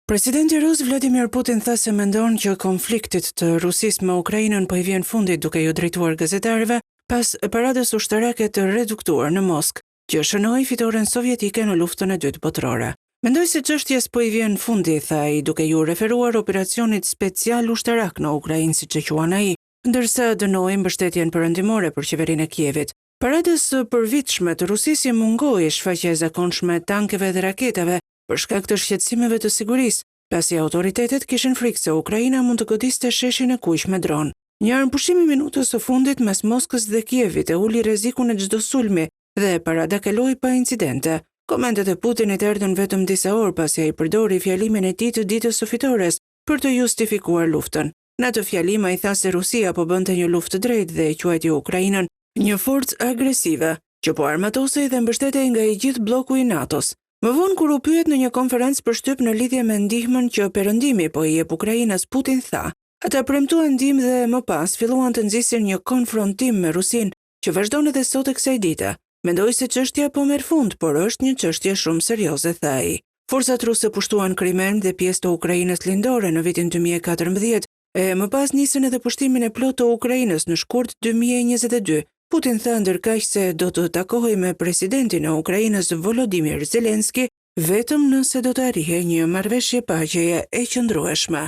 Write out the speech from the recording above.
Presidenti rus Vladimir Putin tha se mendon që konfliktit të Rusisë me Ukrainën po i vjen fundi duke iu drejtuar gazetarëve pas paradës ushtarake të reduktuar në Moskë, që shënoi fitoren sovjetike në Luftën e Dytë Botërore. Mendoj se çështjes po i vjen fundi, tha ai, duke iu referuar operacionit special ushtarak në Ukrainë, siç e quan ai, ndërsa dënoi mbështetjen perëndimore për qeverinë e Kievit. Paradës së përvitshme të Rusisë i mungoi shfaqja e zakonshme e tankeve dhe raketave për shkak të shqetësimeve të sigurisë, pasi autoritetet kishin frikë se Ukraina mund të godiste Sheshin e Kuq me dron. Një armëpushim i minutës së fundit mes Moskës dhe Kievit e uli rrezikun e çdo sulmi dhe parada kaloi pa incidente. Komentet e Putinit erdhën vetëm disa orë pasi ai përdori fjalimin e tij të ditës së fitores për të justifikuar luftën. Në atë fjalim ai tha se Rusia po bënte një luftë të drejtë dhe e quajti Ukrainën një forcë agresive, që po armatosej dhe mbështetej nga i gjithë blloku i NATO-s. Më vonë kur u pyet në një konferencë për shtyp në lidhje me ndihmën që Perëndimi po i jep Ukrainës, Putin tha, Ata premtuan ndihmë dhe më pas filluan të nxisin një konfrontim me Rusinë, që vazhdon edhe sot e kësaj dite. Mendoj se çështja po merr fund, por është një çështje shumë serioze, tha ai. Forcat ruse pushtuan Krimenë dhe pjesë të Ukrainës Lindore në vitin 2014, E më pas nisën edhe pushtimin e plotë të Ukrainës në shkurt 2022. Putin tha ndërkaq se do të takohej me presidentin e Ukrainës Volodymyr Zelensky vetëm nëse do të arrihej një marrëveshje paqeje e qëndrueshme.